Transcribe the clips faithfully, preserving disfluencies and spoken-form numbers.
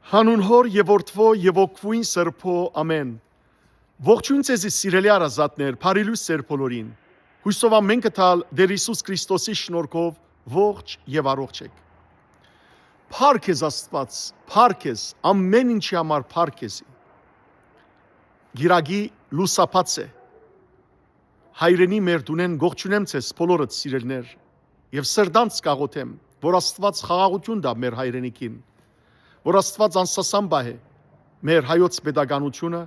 Հանուն Հօր եւ Որդւոյ եւ Ոգւոյն Սրբոյ, ամէն։ Ողջոյն ձեզի, սիրելի հարազատներ, բարի լոյս ձեր բոլորին։ Յուսով ամէն կը տալ Տէր Յիսուս Քրիստոսի շնորհքով ողջ եւ առողջ էք։ Փառք ես Աստուած, փառք ես, ամէն ինչի համար փառք ես։ Կիրակի լուսաբաց է։ Հայրենի մեր տունէն կողջունեմ ձեզ բոլորդ, սիրելիներ, եւ սրտանց կաղոթեմ, որ Աստուած խաղաղութիւն տայ մեր հայրենիքին, որ Աստուած անսասան պահէ մեր հայոց պետականութիւնը,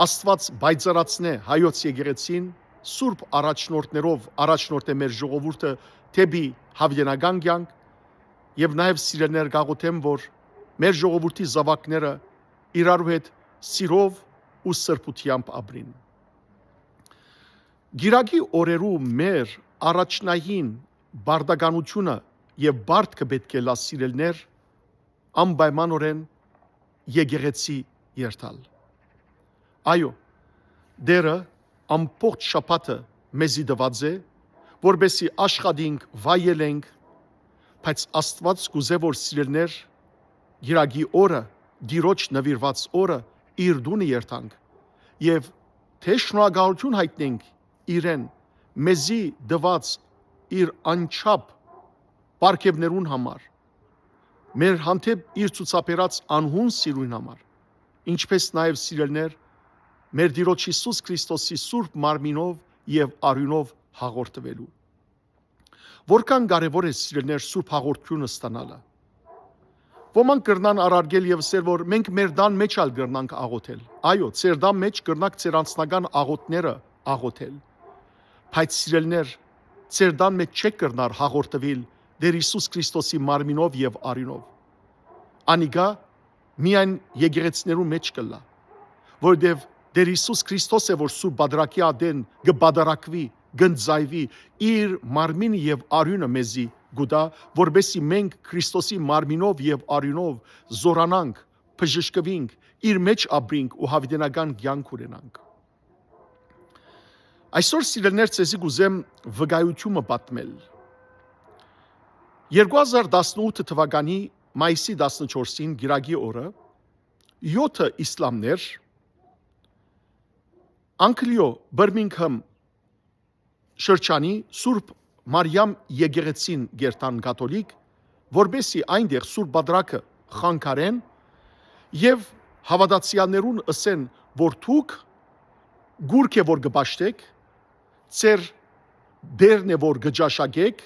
Աստուած պայծառացնէ հայոց եկեղեցին, սուրբ առաջնորդներով առաջնորդէ մեր ժողովուրդը դէպի յաւիտենական կեանք, եւ նաեւ, սիրելիներ, կաղոթեմ, որ մեր ժողովուրդի զաւակները իրարու հետ սիրով ու սրբութեամբ ապրին։ Կիրակի օրերու մեր առաջնային պարտականութիւնը եւ պարտքը պէտք է ըլլայ, սիրելիներ, անպայմանօրէն եկեղեցի երթալ։ Այո, Տէրը ամբողջ շաբաթը մեզի տուած է, որպէսզի աշխատինք, վայելենք, բայց Աստուած կ'ուզէ, որ, սիրելիներ, կիրակի օրը, Տիրոջ նուիրուած օրը, իր տունը երթանք եւ թէ շնորհակալութիւն յայտնենք իրեն, մեզի տուած իր անչափ պարգեւներուն համար, մեր հանդէպ իր ցուցաբերած անհուն սիրոյն համար, ինչպէս նաեւ, սիրելիներ, մեր Տիրոջ Յիսուս Քրիստոսի սուրբ մարմինով եւ արիւնով հաղորդուելու։ Որքան կարեւոր է, սիրելիներ, սուրբ հաղորդութիւնը ստանալը։ Ոմանք կրնան առարկել եւ ըսել, որ մենք մեր տան մէջ ալ կրնանք աղոթել։ Այո, ձեր տան մէջ կրնաք ձեր անձնական աղոթները աղոթել։ Բայց, սիրելիներ, ձեր տան մէջ չէք կրնար հաղորդուիլ Տէր Յիսուս Քրիստոսի մարմինով եւ արիւնով։ Անիկա միայն եկեղեցիներու մէջ կ'ըլլայ, որովհետեւ Տէր Յիսուս Քրիստոս է, որ սուրբ պատրակի ատեն կը պատարակուի, կ'ընծայուի, իր մարմինը եւ արիւնը մեզի կու տայ, որպէսզի մենք Քրիստոսի մարմինով եւ արիւնով զօրանանք, բժշկուինք, իր մէջ ապրինք ու յաւիտենական կեանք ունենանք։ Այսօր, սիրելիներ, ձեզի կ'ուզեմ վկայութիւնը պատմել։ Երկու հազար տասնութ թուականի մայիսի տասնչորսին, կիրակի օրը, եօթը իսլամներ Անգլիոյ Բիրմինգհեմ շրջանի Սուրբ Մարիամ եկեղեցին կ'երթան կաթոլիկ, որպէսզի այնտեղ Սուրբ Պատրակը խանգարեն եւ հաւատացեալներուն ըսեն, որ դուք գուրգ է որ կը պաշտէք, ձեր Տէրն է որ կը ճաշակէք,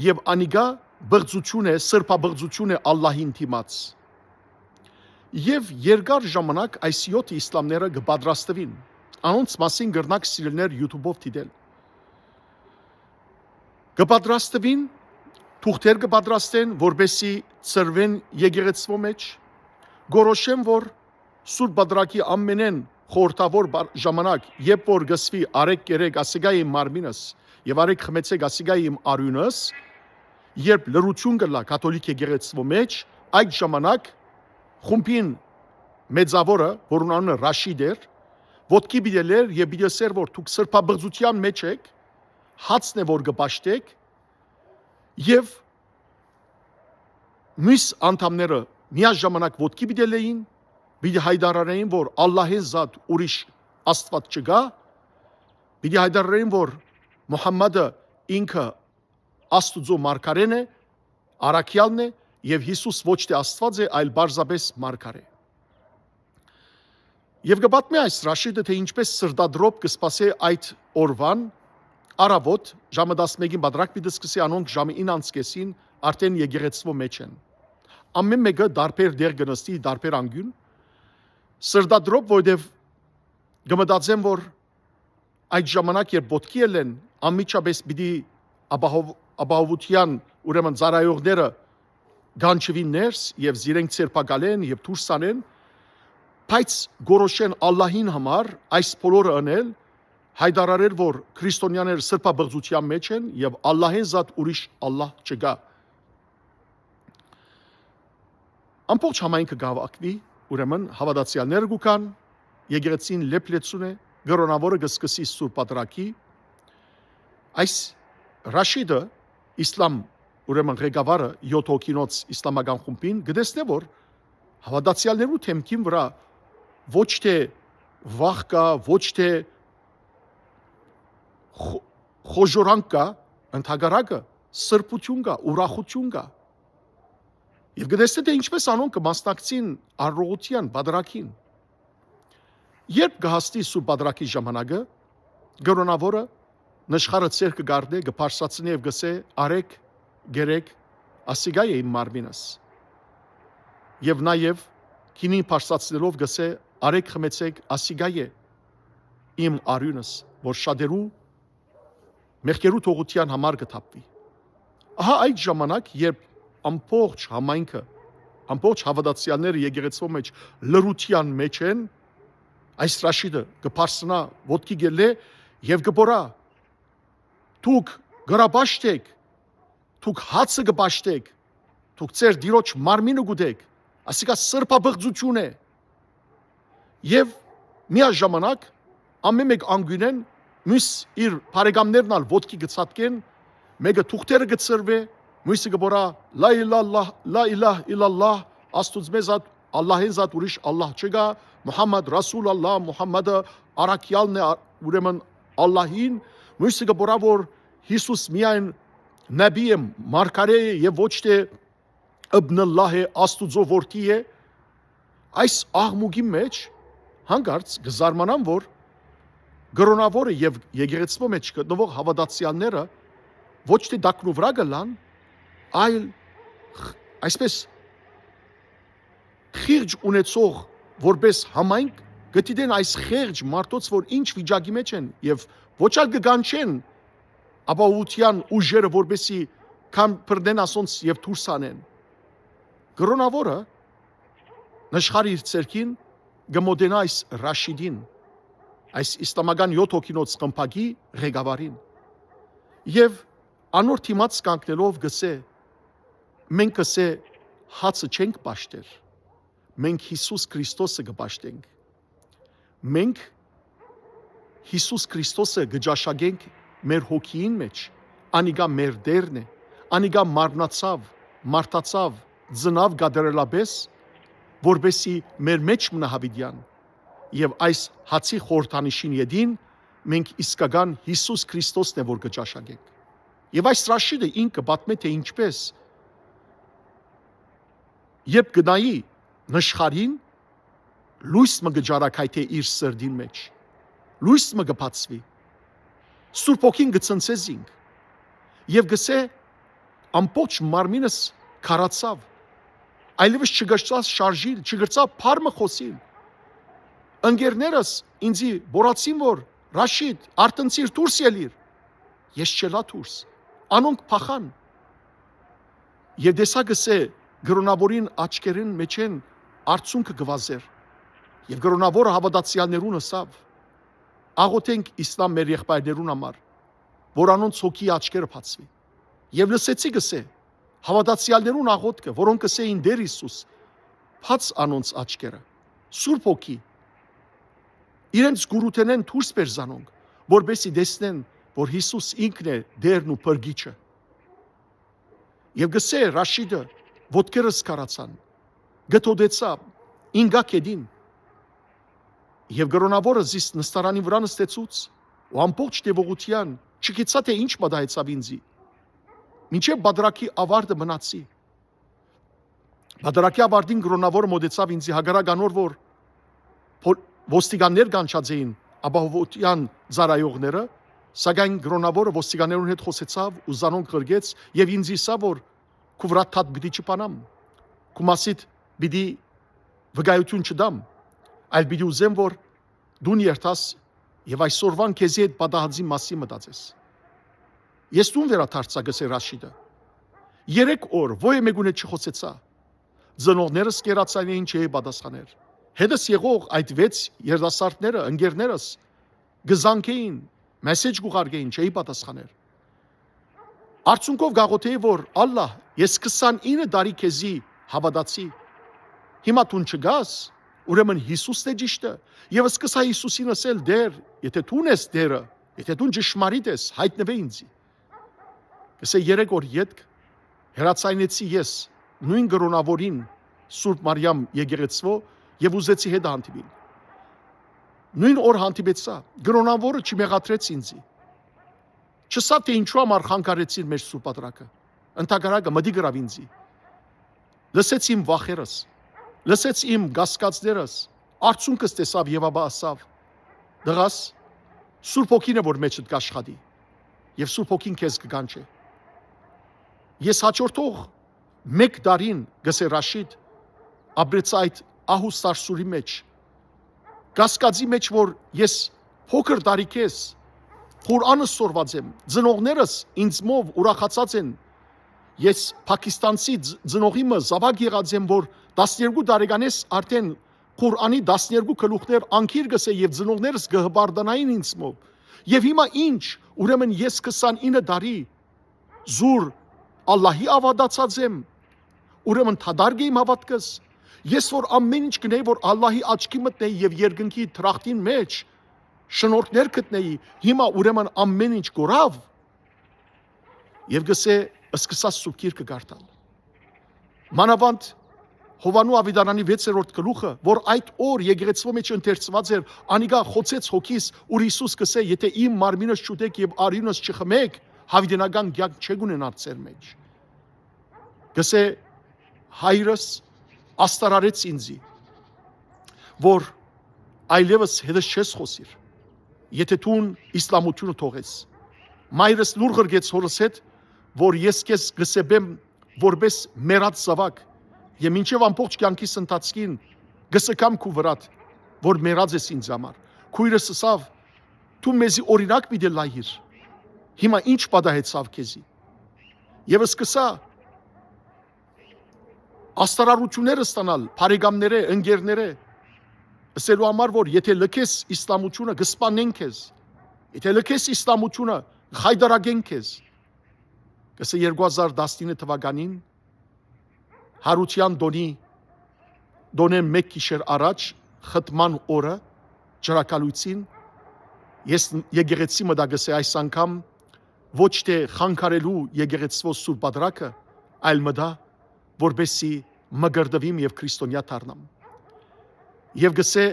եւ անիկա պղծութիւն է, սրբապղծութիւն է Ալլահին դիմաց։ Եւ երկար ժամանակ այս եօթ իսլամները կը պատրաստուին։ Անոնց մասին կրնաք, սիրելիներ, YouTube-ով դիտել։ Կը պատրաստուին, թուղթեր կը պատրաստեն, որպէսզի ծրուեն եկեղեցւոյ մէջ, կորոշեն, որ Սուրբ Պատրակի ամենէն խորհրդաւոր բար-, ժամանակ, երբ որ կ'ըսուի՝ «Արեք կերեք, ասիկա է իմ մարմինս, եւ արեք խմեցեք, ասիկա է իմ արիւնս», երբ լռութիւն կ'ըլլայ կաթոլիկ եկեղեցւոյ մէջ, այդ ժամանակ խումբին մեծաւորը, որուն անունը Ռաշիդ էր, ոտքի պիտի ելէր եւ պիտի ըսէր, որ դուք սրբապղծութեան մէջ էք, հացն է որ կը պաշտէք, եւ մյուս անդամները միաժամանակ ոտքի պիտի ելլէին, պիտի յայտարարէին, որ Ալլահէն զատ ուրիշ Աստուած չկայ, պիտի յայտարարէին, որ Մուհամմադը ինքը Աստուծոյ մարգարէն է, առաքեալն է, եւ Յիսուս ոչ թէ Աստուած է, այլ պարզապէս մարգարէ։ Եւ կը պատմէ այս Ռաշիդը, թէ ինչպէս սրտատրոփ կը սպասէ այդ օրուան, առաւօտ ժամը տասնմէկին Պատրակ պիտի սկսի, անոնք ժամը ինը անց կէսին արդէն եկեղեցւոյ մէջ են։ Ամէն մէկը տարբեր տեղ կը նստի, տարբեր անկիւն, սրտատրոփ, որովհետեւ կը մտածեն, որ այդ ժամանակ, երբ ոտքի ելլեն, անմիջապէս պիտի ապահով-, ապահովութեան, ուրեմն, ծառայողները կանչուին ներս եւ զիրենք ձերբակալեն եւ դուրս անեն, բայց կորոշեն Ալլահին համար այս բոլորը ընել, յայտարարել, որ քրիստոնյաները սրբապղծութեան մէջ են եւ Ալլահէն զատ ուրիշ Ալլահ չկայ։ Ամբողջ համայնքը կհաւաքուի, ուրեմն, հաւատացեալները կու գան, եկեղեցին լեփլեցուն է, կրօնաւորը կը սկսի Սուրբ Պատրակի։ Այս Ռաշիդը, իսլամ ուրեմն ղեկավարը յոթ հոգինոց իսլամական խումբին, կը տեսնէ, որ հաւատացեալներու դէմքին վրայ ոչ թէ վախ կայ, ոչ թէ խո-, խոժորանք կայ, ընդհակառակը սրբութիւն կայ, ուրախութիւն կայ։ Եւ կը տեսնէ, թէ ինչպէս անոնք կը մասնակցին արարողութեան, պատարագին։ Երբ կը հասնի Սուրբ Պատարագի ժամանակը, կրօնաւորը նշխարը ձեռքը կ'առնէ, կը բարձրացնէ եւ կ'ըսէ. «Արէք, կերէք, ասիկա է իմ մարմինս»։ Եւ նաեւ գինին բարձրացնելով կ'ըսէ. «Արէք, խմեցէք, ասիկա է իմ արիւնս, որ շատերու մեղքերու թողութեան համար կը թափուի»։ Ահա այդ ժամանակ, երբ ամբողջ համայնքը, ամբողջ հաւատացեալները եկեղեցւոյ մէջ լռութեան մէջ են, այս Ռաշիդը կը բարձրանայ, ոտքի կ'ելլէ եւ կը բոռայ. «Դուք կրապաշտ էք, դուք հացը կը պաշտէք, դուք ձեր տիրոջ մարմինը կ'ուտէք, ասիկա սրբապղծութիւն է»։ Եւ միաժամանակ ամէն մէկ անգիւնէն, միւս իր բարեկամներն ալ ոտքի կը ցատկեն, մէկը թուղթերը կը ցրուէ, միւսը կը բոռայ. «Լա իլալլահ, լա իլահ իլալլահ, Աստուծմէ զատ, Ալլահէն զատ ուրիշ Ալլահ չկայ, Մուհամմադ Ռասուլ Ալլահ, Մուհամմադը առաքեալն է, ա-, ուրեմն Ալլահին»։ Միւսը կը բոռայ, որ Յիսուս միայն նաբի է, մարգարէ է եւ ոչ թէ Ըբնըլլահ է, Աստուծոյ որդի է։ Այս աղմուկի մէջ հանկարծ կը զարմանամ, որ կրօնաւորը եւ եկեղեցւոյ մէջ գտնուող հաւատացեալները ոչ թէ տակնուվրայ կ'ըլլան, այլ խ-, այսպէս խիղճ ունեցող որպէս համայնք կը դիտեն այս խեղճ մարդոց, որ ինչ վիճակի մէջ են, եւ ոչ ալ կը կանչեն ապահովութեան ուժերը, որպէսզի քան բռնեն ասոնց եւ դուրս հանեն։ Կրօնաւորը նշխարը իր ձեռքին կը մոտենայ այս Ռաշիդին, այս իսլամական յոթ հոգինոց խմբակի ղեկավարին, եւ անոր դիմաց կանգնելով կ'ըսէ. «Մենք», կ'ըսէ, «հացը չենք պաշտեր, մենք Յիսուս Քրիստոսը կը պաշտենք։ Մենք Յիսուս Քրիստոսը կը ճաշակենք մեր հոգիին մէջ, անիկա մեր Տէրն է, անիկա մարմնացաւ, մարդացաւ, ծնաւ կատարելապէս, որպէսզի մեր մէջ մնայ յաւիտեան։ Եւ այս հացի խորհրդանիշին ետին մենք իսկական Յիսուս Քրիստոսն է, որ կը ճաշակենք»։ Եւ այս Ռաշիդը ինքը պատմէ, թէ ինչպէս, երբ կը նայի նշխարին, լոյս մը կը ճառագայթէ իր սրտին մէջ, լոյս մը կը բացուի, Սուրբ Հոգին կը ցնցէ զինք եւ կ'ըսէ. «Ամբողջ մարմինս քարացաւ, այլեւս չկրցայ շարժիլ, չկրցայ բառ մը խօսիլ։ Ընկերներս ինծի մոռացին, որ Ռաշիդ, արթնցիր, դուրս ելիր։ Ես չ'ելայ դուրս։ Անոնք փախան»։ Եւ տեսայ, կ'ըսէ, կրօնաւորին աչքերուն մէջէն արցունքը կը վազէր։ Եւ կրօնաւորը հաւատացեալներուն ըսաւ. «Աղօթենք Իսլամ մեր եղբայրներուն համար, որ անոնց հոգիի աչքերը բացուի»։ Եւ լսեցի, կ'ըսէ, հաւատացեալներուն աղօթքը, որոնք կ'ըսէին. «Տէր Յիսուս, բաց անոնց աչքերը, Սուրբ Հոգի, իրենց կուրութենէն դուրս բեր զանոնք, որպէսզի տեսնեն, որ Յիսուս ինքն է Տէրն ու Փրկիչը»։ Եւ կ'ըսէ Ռաշիդը. «Ոտքերս քարացան, կտոտեցայ, ինկայ գետին։ Եւ կրօնաւորը զիս նստարանին վրայ նստեցուց ու ամբողջ տեւողութեան չգիտցայ, թէ ինչ պատահեցաւ ինծի, մինչեւ պատարագի աւարտը մնացի։ Պատարագի աւարտին կրօնաւորը մօտեցաւ ինծի, հակառակ անոր որ փոլ-, ոստիկաններ կանչած էին ապահովութեան ծառայողները, սակայն կրօնաւորը ոստիկաններուն հետ խօսեցաւ ու զանոնք ղրկեց եւ ինձ ըսաւ, որ քու վրադ դատ պիտի չփանամ, քու մասիդ պիտի վկայութիւն չտամ, այլ պիտի ուզեմ, որ դուն երթաս եւ այսօրուան քեզի հետ պատահածի մասին մտածես։ Ես տուն վերադարձայ», կ'ըսէ Ռաշիդը։ «Երեք օր ոյ մէկուն հետ չխօսեցայ։ Ծնողներս կ'երազանէին, չէի պատասխաներ։ Հետս եղող այդ վեց երիտասարդները, ընկերներս, կը զանգէին, մեսեջ կ'ուղարկէին, չէի պատասխաներ։ Արդյունքով կ'աղօթէի, որ Ալլահ, ես քսանինը տարի քեզի հաւատացի։ Հիմա դուն չկաս, ուրեմն Յիսուսն է ճիշդը։ Եւ սկսայ Յիսուսին ըսել. "Տէր, եթե դուն ես Տէրը, եթե դուն ճշմարիտ ես, յայտնուէ ինձի"։ Կ'ըսէ, երեք օր ետք Հեռացայնեցի ես նոյն կրօնաւորին Սուրբ Մարիամ եկեղեցւոյ եւ ուզեցի հետը հանդիպիլ։ Նոյն օր հանդիպեցայ, կրօնաւորը չմեղադրեց ինձի։ Չըսաւ, թէ ինչու համար խանգարեցիր մեր Սուրբ Պատրակը։ Ընդհակառակը մտիկ ըրաւ ինձի։ Լսեց իմ վախերս, լսեց իմ կասկածներս, արցունքս տեսաւ եւ ապա ըսաւ. «Տղաս, Սուրբ Հոգին է, որ մեջդ կաշխատի, եւ Սուրբ Հոգին քեզ կկանչէ»։ Ես հաջորդող մէկ տարին, կ'ըսէ Ռաշիդ, ապրեցայ այդ ահ ու սարսուռի մէջ, կասկածի մէջ, որ ես փոքր տարիքէս Ղուրանը սորված եմ, ծնողներս ինձմով ուրախացած են։ Ես Փակիստանցի ծ-, ծնողի մը զաւակ եղած եմ, որ տասներկու տարեկանէս արդէն Ղուրանի տասներկու գլուխներ անգիր կ'ըսէ եւ ծնողներս կը հպարտանային ինձմով։ Եւ հիմա ի՞նչ, ուրեմն ես քսանինը տարի զուր Ալլահի աւատացած եմ, ուրեմն դատարկ է իմ հաւատքս։ Ես որ ամէն ինչ կ'ընեի, որ Ալլահի աչքի մտնէի եւ երկնքի դրախտին մէջ շնորհքներ գտնէի, հիմա ուրեմն ամէն ինչ կորաւ։ Եւ կ'ըսէ, սկսած Սուրբ Գիրքը կարդալ։ Մանաւանդ Յովհաննու աւետարանի վեցերորդ գլուխը, որ այդ օր եկեղեցւոյ մէջ ընթերցուած էր, անիկա խոցեց հոգիս, ուր Յիսուս կ'ըսէ. «Եթէ իմ մարմինս չուտէք եւ արիւնս չխմէք, յաւիտենական կեանք չէք ունենար ձեր մէջ»։ Կ'ըսէ. «Հայրս աստարարեց ինձի, որ այլեւս հետս չես խօսիր, եթէ դուն իսլամութիւնը թողես»։ Մայրս լուր ղրկեց հօրս հետ, որ ես քեզ կը սեպեմ որպէս մեռած զաւակ, եւ մինչեւ ամբողջ կեանքիս ընթացքին կը սգամ քու վրադ, որ մեռած ես ինձ համար։ Քոյրս ըսաւ. «Դու մեզի օրինակ պիտի լայիր»։ Հիմա ի՞նչ պատահեցաւ քեզի։ Եւ սկսա աստարարութիւններ ստանալ բարեկամներէ, ընկերներէ, ըսելու համար, որ եթէ լքես իսլամութիւնը, կը սպանեն քեզ։ Եթէ լքես իսլամութիւնը, կը խայտարակեն քեզ։ Կ'ըսէ, երկու հազար տասնինը թուականին, Յարութեան տօնի, տօնէն մէկ գիշեր առաջ, խտման օրը, ճրագալոյցին, ես եկեղեցի մտայ, կ'ըսէ, այս անգամ ոչ թէ խանգարելու եկեղեցւոյ Սուրբ Պատրակը, այլ մտայ, որպէսզի մկրտուիմ եւ քրիստոնեայ դառնամ։ Եւ կ'ըսէ,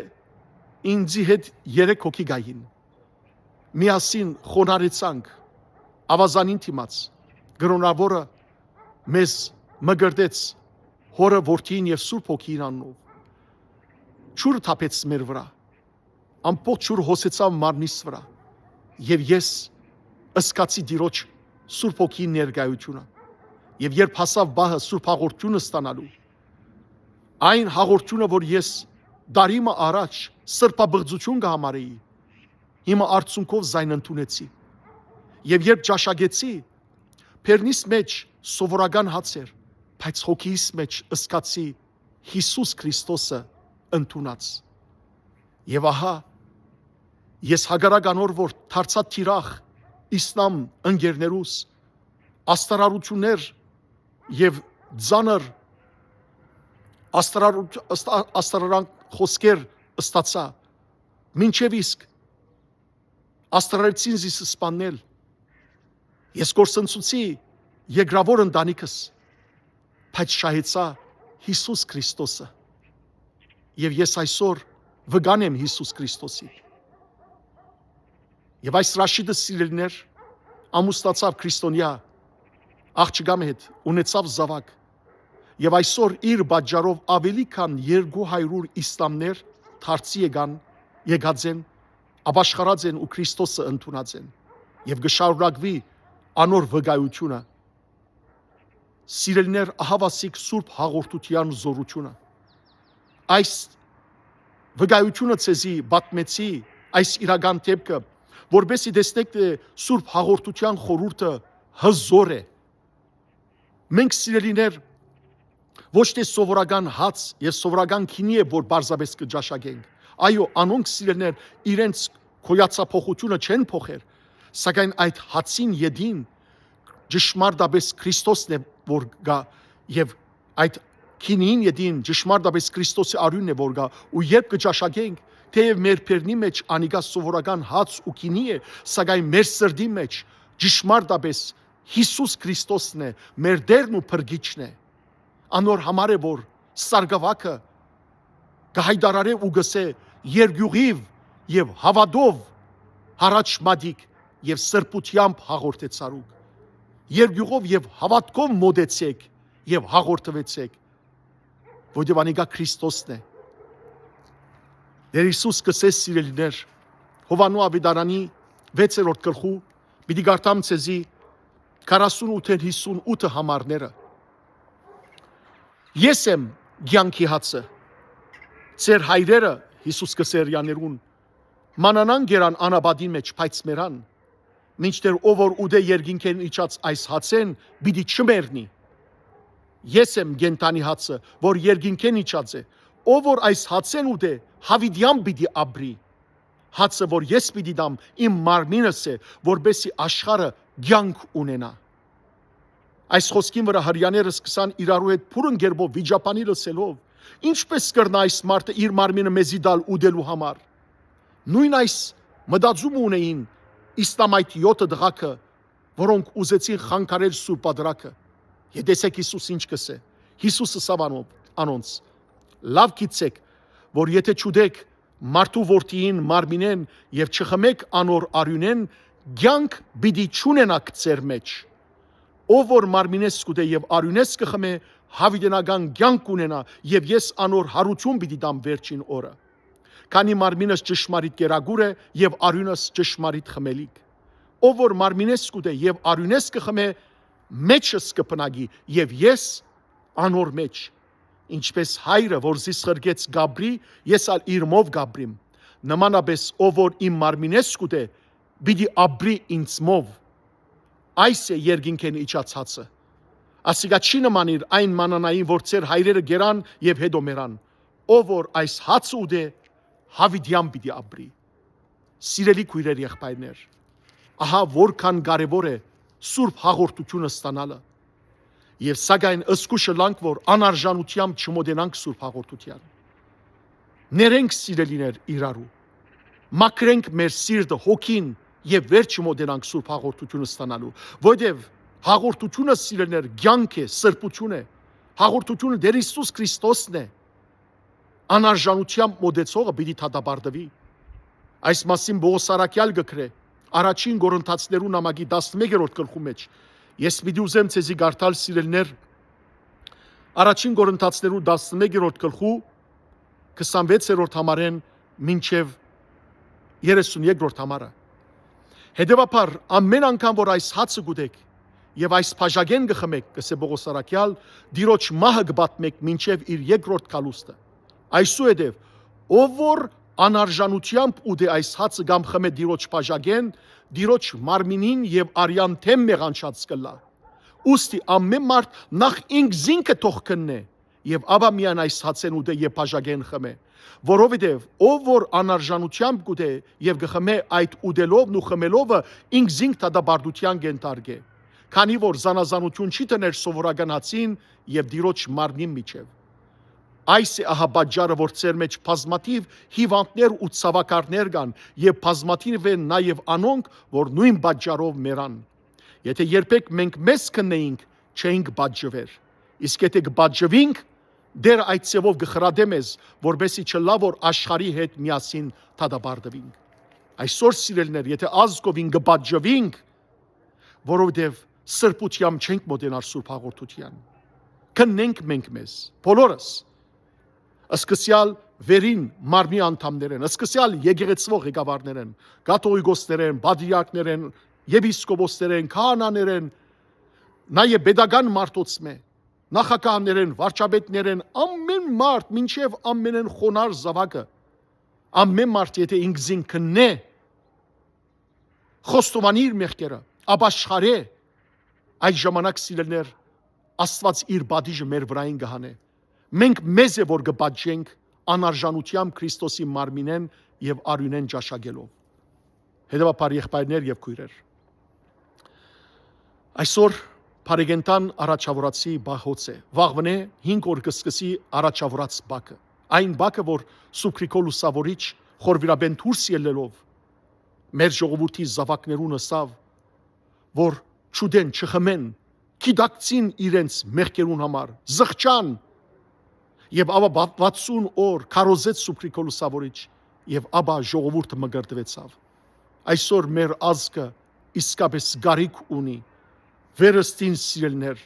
ինձի հետ երեք հոգի կային։ Միասին խոնարհեցանք աւազանին դիմաց, կրօնաւորը մեզ մկրտեց Հօրը, Որդիին եւ Սուրբ Հոգիին անունով։ Ջուրը թափեց մեր վրայ, ամբողջ ջուրը հոսեցաւ մարմնիս վրայ, եւ ես զգացի Տիրոջ Սուրբ Հոգիին ներկայութիւնը։ Եւ երբ հասաւ պահը Սուրբ Հաղորդութիւնը ստանալու, այն հաղորդութիւնը, որ ես տարի մը առաջ սրբապղծութիւն կը համարէի, հիմա արցունքով զայն ընդունեցի։ Եւ երբ ճաշակեցի, բերնիս մէջ սովորական հաց էր, բայց հոգիս մէջ զգացի Յիսուս Քրիստոսը ընդունած։ Եւ ահա, ես հակառակ անոր, որ դարձայ թիրախ իսլամ ընկերներուս, աստարարութիւններ եւ ծանր աստարարութ-, աստ-, աստարարան խօսքեր ստացայ, մինչեւ իսկ աստարարեցին զիս սպաննել։ Ես կորսնցուցի երկրաւոր ընտանիքս, բայց շահեցայ Յիսուս Քրիստոսը։ Եւ ես այսօր վկան եմ Յիսուս Քրիստոսի։ Եւ այս Ռաշիդը, սիրելիներ, ամուսնացաւ քրիստոնեայ աղջկա մը հետ, ունեցաւ զաւակ։ Եւ այսօր իր պատճառով աւելի քան երկու հարիւր իսլամներ դարձի եկան, եկած են, ապաշխարած են ու Քրիստոսը ընդունած են։ Եւ կը շարունակուի անոր վկայութիւնը։ Սիրելիներ, ահաւասիկ Սուրբ Հաղորդութեան զօրութիւնը։ Այս վկայութիւնը ձեզի պատմեցի, այս իրական դէպքը, որպեսզի տեսնէք, թէ Սուրբ Հաղորդութեան խորհուրդը հզօր է։ Մենք, սիրելիներ, ոչ թէ սովորական հաց եւ սովորական գինի է, որ պարզապէս կը ճաշակենք։ Այո, անոնք, սիրելիներ, իրենց գոյացափոխութիւնը չեն փոխեր, սակայն այդ հացին ետին ճշմարտապէս Քրիստոսն է, որ գայ, եւ այդ գինին ետին ճշմարտապէս Քրիստոսի արիւնն է, որ գայ, ու երբ կը ճաշակենք, թէեւ մեր բերնի մէջ անիկա սովորական հաց ու գինի է, սակայն մեր սրտի մէջ ճշմարտապէս Յիսուս Քրիստոսն է, մեր Տէրն ու Փրկիչն է։ Անոր համար է, որ սարկաւագը կը յայտարարէ ու կ'ըսէ. «Երկիւղիւ եւ հաւատով յառաջ մատիք եւ սրբութեամբ հաղորդեցարուք։ Երկիւղով եւ հաւատքով մօտեցէք եւ հաղորդուեցէք, որովհետեւ անիկա Քրիստոսն է»։ Տէր Յիսուս կ'ըսէ, սիրելիներ, Յովհաննու աւետարանի վեցերորդ գլխու, պիտի կարդամ ձեզի քառասունութ հիսունութ համարները. «Ես եմ կեանքի հացը։ Ձեր հայրերը», Յիսուս կ'ըսէ հրեաներուն, «մանանան կերան անապատին մէջ, բայց մեռան։ Մինչդեռ ով որ ուտէ երկինքէն իջած այս հացէն, պիտի չմեռնի։ Ես եմ կենդանի հացը, որ երկինքէն իջած է։ Ով որ այս հացէն ուտէ, յաւիտեան պիտի ապրի։ Հացը, որ ես պիտի տամ, իմ մարմինս է, որպէսզի աշխարհը կեանք ունենայ»։ Այս խօսքին վրայ հրեաները սկսան իրարու հետ բուռն կերպով վիճաբանի լսելով. «Ինչպէ՞ս կրնայ այս մարդը իր մարմինը մեզի տալ ուտելու համար»։ Նոյն այս մտածումը ունէին Իսլամայթ եօթը տղաքը, որոնք ուզեցին խանգարել Սուրբ Պատրակը։ Եւ տեսէք Յիսուս ինչ կ'ըսէ։ Յիսուս ըսաւ անով, անոնց. «Լաւ գիտցէք, որ եթէ չուտէք մարդու որդիին մարմինէն եւ չխմէք անոր արիւնէն, կեանք պիտի չունենաք ձեր մէջ։ Ով որ մարմինէս կուտէ եւ արիւնէս կը խմէ, յաւիտենական կեանք կունենայ եւ ես անոր յարութիւն պիտի տամ վերջին օրը։ Քանի մարմինս ճշմարիտ կերակուր է եւ արիւնս ճշմարիտ խմելիք։ Ով որ մարմինէս կուտէ եւ արիւնէս կը խմէ, մէջս կը բնակի եւ ես անոր մէջ։ Ինչպէս հայրը, որ զիս ղրկեց, կ'ապրի, ես ալ իրմով կ'ապրիմ։ Նմանապէս ով որ իմ մարմինէս կուտէ, պիտի ապրի ինձմով։ Այս է երկինքէն իջած հացը։ Ասիկա չի նմանիր այն մանանային, որ ձեր հայրերը կերան եւ հետո մեռան։ Ով որ այս հացը ուտէ, յաւիտեան պիտի ապրի»։ Սիրելի քոյրեր, եղբայրներ, ահա որքան կարեւոր է սուրբ հաղորդութիւնը ստանալը։ Եւ սակայն զգուշ ըլանք, որ անարժանութեամբ չմոտենանք սուրբ հաղորդութեան։ Ներենք, սիրելիներ, իրարու, մաքրենք մեր սիրտը, հոգին եւ վերջը մոտենանք սուրբ հաղորդութիւնը ստանալու, որովհետեւ հաղորդութիւնը, սիրելիներ, կեանք է, սրբութիւն է։ Հաղորդութիւնը Տէր Յիսուս Քրիստոսն է։ Անարժանութեամբ մոտեցողը պիտի դատապարտուի։ Այս մասին Պողոս առաքեալ կը գրէ Առաջին Կորինթացիներու նամակի տասնմեկերորդ գլխու մէջ։ Ես պիտի ուզեմ ձեզի կարդալ, սիրելիներ, Առաջին Կորինթացիներու տասնմեկերորդ գլխու քսանվեցերորդ համարէն մինչեւ երեսուն երկրորդ համարը։ «Հետեւաբար, ամէն անգամ որ այս հացը կուտէք եւ այս բաժակէն կը խմէք, կ'ըսէ Պողոս առաքեալ, Տիրոջ մահը կը պատմէք մինչեւ իր երկրորդ գալուստը։ Այսուհետեւ, ով որ անարժանութեամբ ուտէ այս հացը կամ խմէ Տիրոջ բաժակէն, Տիրոջ մարմինին եւ արեան դէմ մեղանչած կ'ըլլայ։ Ուստի ամէն մարդ նախ ինքզինքը թող քննէ, եւ ապա միայն այս հացէն ուտէ եւ բաժակէն խմէ։ Որովհետեւ ով որ անարժանութեամբ կ'ուտէ եւ կը խմէ, այդ ուտելովն ու խմելովը ինքզինք դատապարտութեան կ'ենթարկէ։ Քանի որ զանազանութիւն չի դներ սովորական հացին եւ Տիրոջ մարմնին միջեւ։ Այս է ահա պատճառը, որ ձեր մէջ բազմաթիւ հիւանդներ ու ցաւաքարներ կան եւ բազմաթիւ են նաեւ անոնք, որ նոյն պատճառով մեռան։ Եթէ երբեք մենք մեզ քննէինք, չէինք պատժուեր։ Իսկ եթէ կը պատժուինք, Տէրը այդ ձեւով կը խրատէ մեզ, որպէսզի չըլլայ, որ աշխարհի հետ միասին դատապարտուինք»։ Այսօր, սիրելիներ, եթէ ազգովին կը պատժուինք, որովհետեւ սրբութեամբ չենք մոտենար սուրբ հաղորդութեան։ Քննենք մենք մեզ, բոլորս, սկսեալ վերին մարմնի անդամներէն, սկսեալ եկեղեցվող ղեկավարներէն, կաթողիկոսներէն, պատրիարքներէն, եպիսկոպոսներէն, քահանաներէն, նաեւ պետական մարդոցմէ, նախագահներէն, վարչապետներէն, ամէն մարդ, մինչեւ ամենէն խոնար զաւակը, ամէն մարդ եթէ ինքզին քննէ, խոստովանի իր մեղքերը, ապաշխարէ, այդ ժամանակ, սիրելիներ, Աստուած իր պատիժը մեր վրային կը հանէ։ Մենք մեզ է որ կը պատժենք անարժանութեամբ Քրիստոսի մարմինէն եւ արիւնէն ճաշակելով։ Հետեւաբար, եղբայրներ եւ քոյրեր, այսօր բարեկենդան առաջաւորացի պահոց է։ Վաղվնէ հինգ օր կը սկսի առաջաւորած պակը։ Այն պակը, որ Սուրբ Գրիգոր Լուսաւորիչ խորվիրապէն դուրս ելլելով մեր ժողովուրդի զաւակներուն ըսաւ, որ չուտեն, չխմեն, գիտակցին իրենց մեղքերուն համար, զղջան։ Եւ ապա վա-, վաթսուն օր քարոզեց Սուրբ Գրիգոր Լուսաւորիչ, եւ ապա ժողովուրդը մկրտուեցաւ։ Այսօր մեր ազգը իսկապես կարիք ունի վերստին, սիրելիներ,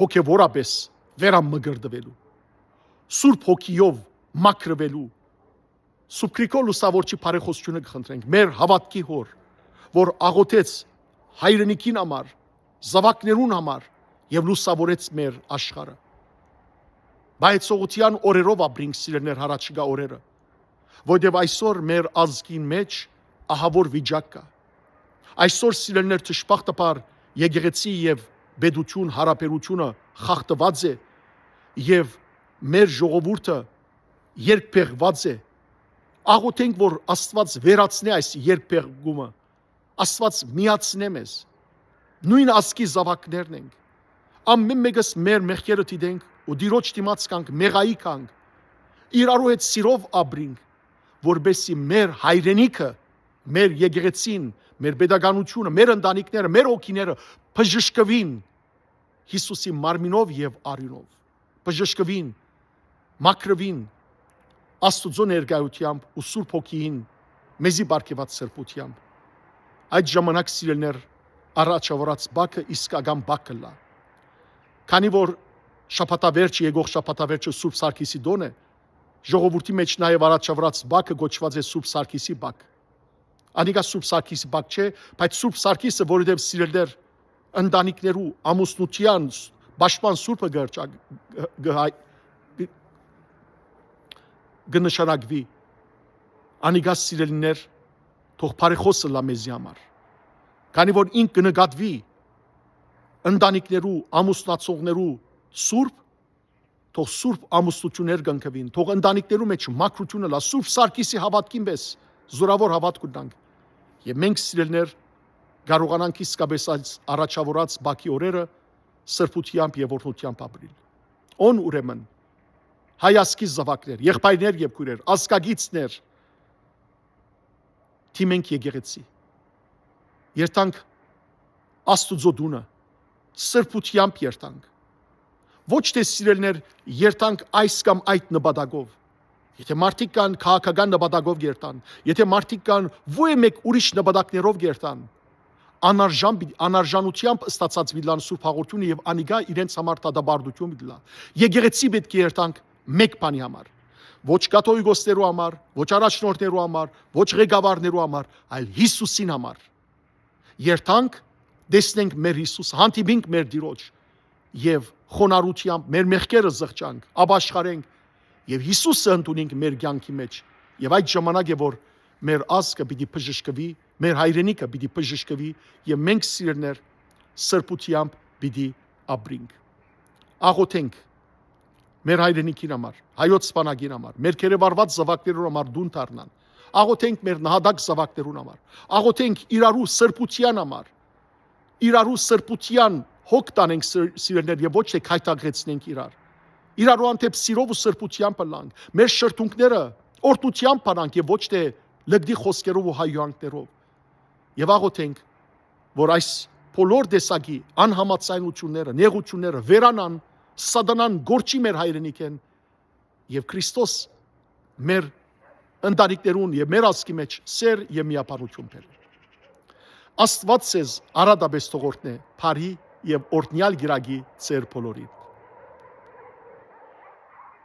հոգեվորապէս վերամկրտուելու, Սուրբ Հոգիով մաքրուելու, Սուրբ Գրիգոր Լուսաւորչի բարեխօսութիւնը կը խնդրենք, մեր հաւատքի հօր, որ աղօթեց հայրենիքին համար, զաւակներուն համար եւ լուսաւորեց մեր աշխարհը։ Բայց ողջունության օրերով ապրինք, սիրելիներ, հառաչիկայ օրերը, որտեւ այսօր մեր ազգին մէջ ահաւոր վիճակ կայ։ Այսօր, սիրելիներ, դժբախտաբար եկեղեցի եւ պետութիւն յարաբերութիւնը խախտուած է եւ մեր ժողովուրդը երկբեղուած է։ Աղօթենք, որ Աստուած վերացնէ այս երկբեղկումը, Աստուած միացնէ մեզ, նոյն ազգի զաւակներն ենք, ամէն մէկս մեր մեղքերը դիտենք ու Տիրոջ դիմաց գանք, մեղայի գանք, իրարու հետ սիրով ապրինք, որպէսզի մեր հայրենիքը, մեր եկեղեցին, մեր պետականութիւնը, մեր ընտանիքները, մեր հոգիները բժշկուին Յիսուսի մարմինով եւ արիւնով, բժշկուին, մաքրուին Աստուծոյ ներկայութեամբ ու Սուրբ Հոգիին մեզի պարգեւած սրբութեամբ։ Այդ ժամանակ, սիրելիներ, առաջաւորած բակը իսկական բակ կ'ըլլայ։ Քանի որ շաբաթավերջը, եկող շաբաթավերջը Սուրբ Սարգիսի տօն է, ժողովուրդի մէջ նաեւ առաջաւորած բակը կոչուած է Սուրբ Սարգիսի բակ։ Անիկա Սուրբ Սարգիսի բակ չէ, բայց Սուրբ Սարգիսը, որովհետեւ, սիրելիներ, ընտանիքներու ամուսնութեան պաշտպան սուրբը կը հռչակ-, կը հայ-, կը նշանակուի, անիկա, սիրելիներ, թող բարեխօս ըլլայ մեզի համար, քանի որ ինք կը նկատուի ընտանիքներու, ամուսնացողներու սուրբ, թող սուրբ ամուսնութիւններ կնքուին, թող ընտանիքներու մէջ մաքրութիւն ըլլայ, Սուրբ Սարգիսի հաւատքին պէս զորաւոր հաւատք ունենանք։ Եւ մենք, սիրելիներ, կարողանանք իսկապես այս առաջաւորած բակի օրերը սրբութեամբ եւ օրհնութեամբ ապրիլ։ Ո՞ն ուրեմն, հայ ազգի զաւակներ, եղբայրներ եւ քոյրեր, ազգակիցներ, դիմենք եկեղեցի, երթանք Աստուծոյ տունը, սրբութեամբ երթանք։ Ոչ թէ, սիրելիներ, երթանք այս կամ այդ նպատակով։ Եթէ մարդիկ կան, քաղաքական նպատակով կ'երթան, եթէ մարդիկ կան, ոյ մէկ ուրիշ նպատակներով կ'երթան, անարժան պի-, անարժանութեամբ ստացած պիտի ըլլան Սուրբ Հաղորդութիւնը եւ անիկա իրենց համար դատապարտութիւն պիտի ըլլայ։ Եկեղեցի պէտք է երթանք մէկ բանի համար։ Ոչ կաթողիկոսներու համար, ոչ առաջնորդներու համար, ոչ ղեկավարներու համար, այլ Յիսուսին համար։ Երթանք, տեսնենք մեր Յիսուսը, հանդիպինք մեր Տիրոջ եւ խոնարհութեամբ մեր մեղքերը զղջանք, ապաշխարենք եւ Յիսուսը ընդունենք մեր կեանքի մէջ։ Եւ այդ ժամանակ է, որ մեր ազգը պիտի բժշկուի, մեր հայրենիքը պիտի բժշկուի եւ մենք, սիրելիներ, սրբութեամբ պիտի ապրինք։ Աղօթենք մեր հայրենիքին համար, հայոց բանակին համար, մեր գերեվարուած զաւակներուն համար տուն դառնան։ Աղօթենք մեր նահատակ զաւակներուն համար։ Աղօթենք իրարու սրբութեան համար, իրարու սրբութեան հոգ տանենք, սիր-, սիրելիներ, եւ ոչ թէ գայթակղեցնենք իրար։ Իրարու հանդէպ սիրով ու սրբութեամբ ըլլանք, մեր շրթունքները օրհնութեամբ բանանք եւ ոչ թէ լկտի խօսքերով ու հայհոյանքներով։ Եւ աղօթենք, որ այս բոլոր տեսակի անհամաձայնութիւնները, նեղութիւնները վերանան, սատանան կորչի մեր հայրենիքէն եւ Քրիստոս մեր ընտանիքներուն եւ մեր ազգի մէջ սեր եւ միաբանութիւն բերէ։ Աստուած ձեզ արատապէս թող օրհնէ, բարի եւ օրհնեալ կիրակի ձեր բոլորին։